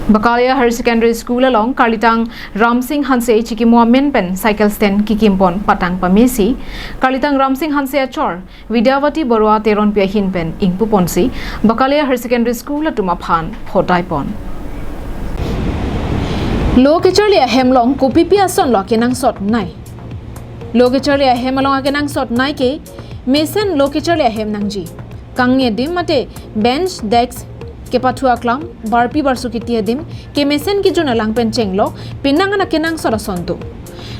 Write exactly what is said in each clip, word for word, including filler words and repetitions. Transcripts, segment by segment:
Bakalia Higher Secondary School along Karlitang Ramsing Hanse chikimo amen pen cycle stand kikimpon patang pamesi Karlitang Ramsing Hanse achor Vidyavati Borua Teronpi ahin pen ingpuponsi Bakalia Higher Secondary School atum aphan phodaipon. Lo kecharli ahem along kopipi ason lo kenangsot nai. Lo kecharli ahem along akenangsot nai ke mesen lo kecharli ahem nangji. Kangni adim mate bench, desk kepathu aklam, barpi barso kiti adim kemesen kejun alang pen chenglok penang an akenangsot ason do.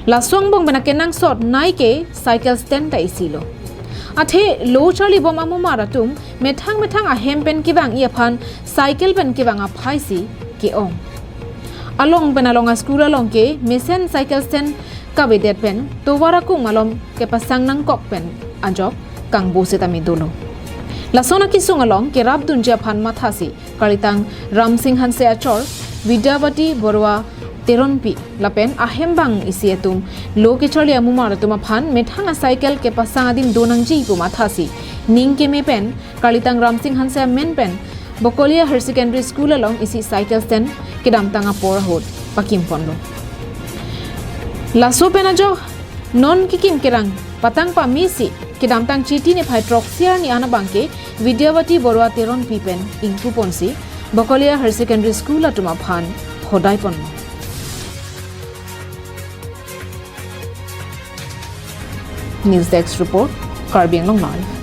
Laso angbong pen akenangsot nai ke cycle stand ta isi lo. Athe lo charli bom amumar atum methang methang ahem pen kevang-i aphan cycle pen kevang aphai si ke-ong. Along pen along a-school along ke mesen cycle stand kavedet pen tovar akung malom kepasang nangkok pen ajok kangbo setame dolo. Lason akesung along kerapdunji aphan mathasi Karlitang Ramsing Hanse achor Vidyavati Borua Teronpi lapen ahem bang isi atum lo kecharli amumar atum aphan methang a-cycle kepasang adim do nangji pu mathasi ning keme pen Karlitang Ramsing Hanse amen pen Bakalia Higher Secondary School along isi cycle stand kedamtang apor ahut pakimponlo. Laso pen ajok non kikim kerang patang pamesi kedamtang Chiti niphai throksi arni an abang ke Vidyavati Borua Teronpi pen ingpuponsi Bakalia Higher Secondary School atum aphan phodaiponlo. News Desk Report, Karbi Anglong Live.